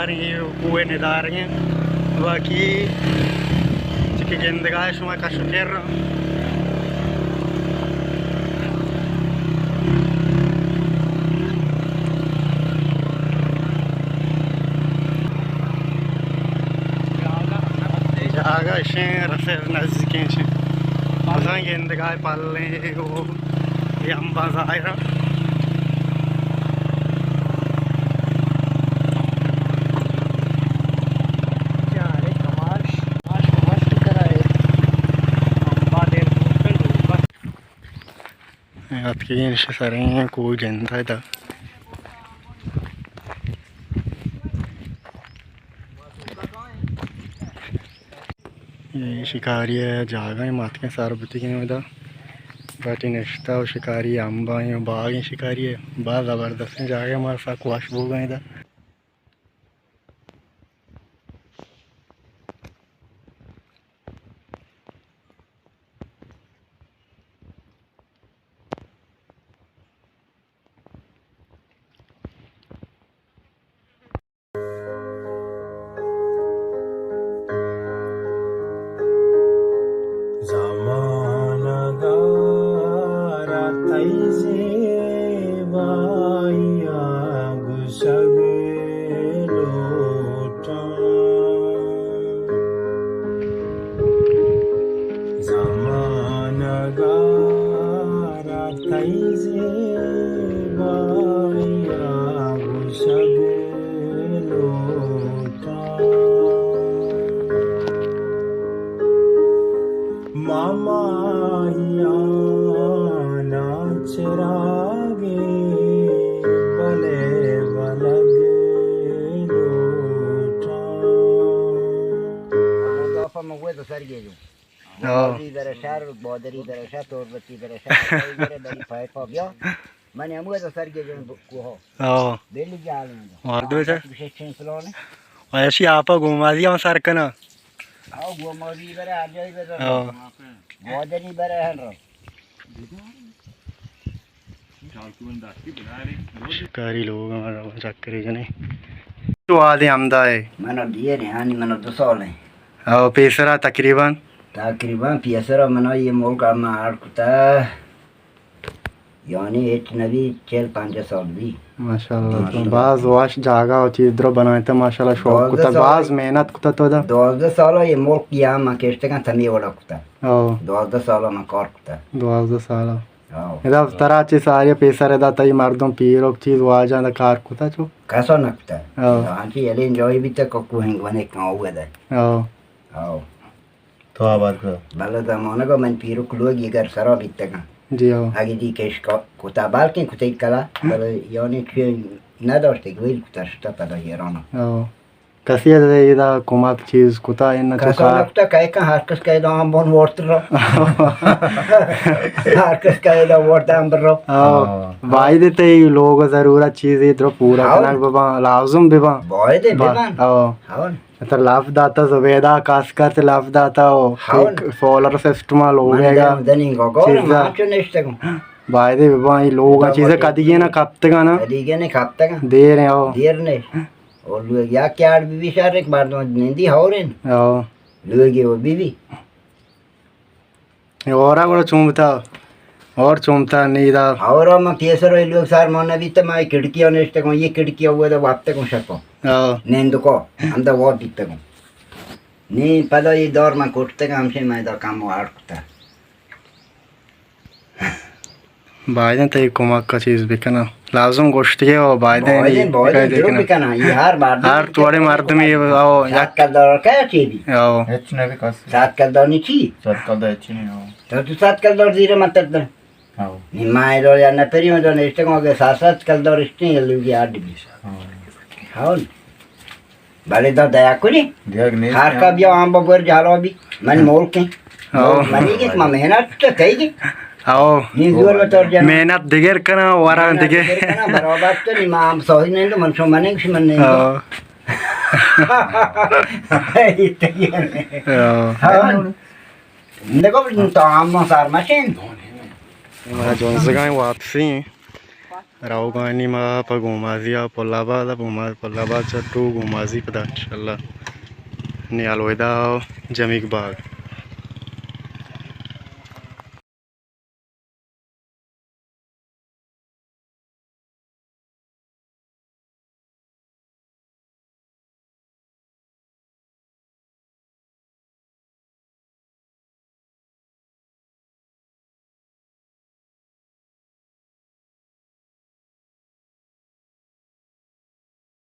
اے کوہ ندارگ ایں، باقی چکہ گندگا شما کش و کر۔ جاگہ اشیں، رسے نزدیکیں اشیں۔ بزاں گندگا پلیں او۔ اے امباں ظاہر ءَ۔ اے اتکگیں اش سریں کوہ گندئے ادا۔ اے شکاری ءِ جاگہ ایں، ما اتکیں سر بوتگیں ادا۔ بٹی نشتہ و شکاری امباں و باغیں شکاری ءِ۔ باز زبردستیں جاگہ ایں، ما سک وش بوگا ایں ادا۔ زمانگ ءَ را تئی زیبائی ءَ گوشگ لوٹاں۔ زمانگ ءَ را تئی زیبائی ءَ گوشگ لوٹاں۔ ماں ماہیان ءَ چراگے بلے بلگ لوٹاں۔ ہمودا پہ مغوے تو سرگیجوں۔ ہاں۔ گومازی برے شہر، بادری برے شہر، تربتی برے شہر، بری پائپا بیا۔ من ہمودا سرگیجوں کوہا۔ ہاں۔ بیلی جال میں۔ مردم چا؟ ایشی آپا گومازی ہم سر کنا۔ ہاں، گومازی برے، ہر جائی برے۔ ہاں۔ بادری برے ہن رو۔ شکاری لوگ ہمارا چکرے جنے۔ تو آدے ہمدا ہے۔ منا دیے نے، ہانی منا دو سال ہیں۔ او پیسرا تقریباً؟ تقریباً پیسرا منا یہ ملک ما آڑ کتا۔ یعنی ہچ نبی چل پنجاہ سال بی۔ ماشاءاللہ۔ باز وش جاگہ و چیز درو بنائیتا، ماشاءاللہ شوق کتا، باز محنت کتا تو دا۔ دوازدہ سال یہ ملک یا ما کشتگاں تمی وڑا کتا۔ او۔ دوازدہ سال ما کار کتا۔ دوازدہ سال۔ او۔ ادا ترا چہ ساری پیسر ادا تئی مردم پیرک چیز واجہ دا کار کتا چو؟ کسا نہ کتا۔ او۔ آنچی یلیں جائی بیتا کہ کوہنگ ونے کاں ہوئے دے۔ او۔ او۔ تو آباد کتا؟ بلے زمانگ ءَ من پیرک لوگی گر سرا بیتگاں۔ جی ہو۔ اگہ دی کش کتا بالکیں کتئی کلا، بلے یعنی چی نداشتگ، ویل کتا شتا پدا ایران۔ ہو۔ کسی ءَ ادا کمک چیز کتا انت تو کسا کار؟ نکتا، کئے کن ہر کس کئے دا آمبون وارت رو۔ ہر کس کئے دا وارت آمبر رو۔ ہو۔ ہاں۔ باید تئی لوگ ضرورت چیزی درو پورا ہاں۔ کنگ بباں، لازم بباں۔ باید با-، بباں۔ ہو۔ ہاں۔ ترا لاپ داتا زبیدہ کاس کر تے لاپ داتا او ہاں۔ سولر سسٹم ءَ لوگ من ہے گا۔ دن، دنی گو گو چیزا۔ ما چو نشتگوں۔ بایدے بباں، ای لوگ چیزا کدیگے نہ کپتگا نا۔ کدیگے نہ کپتگا۔ دیر ہیں او۔ دیر نے۔ اور لوگ یا کیاڑ بی بی شر ایک بار تو نندی ہورن۔ او۔ لوگی وہ بی بی۔ اے ہورا گڑا چون بتا؟ ہور چون بتا نیدا؟ ہورا ما پیسر و لوگ سار ما نبیتا، ما کھڑکی ءَ نشتگوں، یہ کھڑکی ءَ ودا وپتگوں شپا۔ ہاں۔ نندکو، ہمدا واب بیتگوں۔ نی پدا یہ دور ما کٹتگا، ہمشے ما دا کم واڑ کتا۔ بایدیں تئی کمک ءَ چیز بکناں۔ لازم گوشتگے او بایدیں بایدیں، نی بایدیں بکن۔ درو بکناں۔ یہ ہر مردم ہر توڑے مردمی او یک سات کلدار کا چی بی؟ او۔ ہچ نہ بی کس۔ سات کلدار نی چی؟ سات کلدار چی نہیں او۔ تو تو سات کلدار زیرے مت دن۔ او۔ نی ما ایلو یا نہ پری ہوں تو نشتگوں اگے سات سات کلدار اشتیں یا لوگی آڈ بی۔ او۔ ہاں۔ بلے دا دیا کنی۔ دیگ نیست ہر کا بیا آم ببر جالو بی۔ من مول کیں۔ او۔ منی گیت ما محنت تو کئی گی۔ او۔ نی زور بتور جن۔ محنت دگر کنا، ورا محنت دگر۔ دگر کنا، برابر تو نی ما آم سوہی نہیں تو من شو منی کشی من نہیں تو۔ او۔ او۔ ہاں۔ نگو تو آم سار مشین۔ ما جنزگاں واپسی ہیں۔ روگانی ما پہ گومازی ءَ پل آباد ءَ، پل آباد چہ ٹو گومازی پدا انشاءاللہ نیال ویدا ءَ جمیگ باغ۔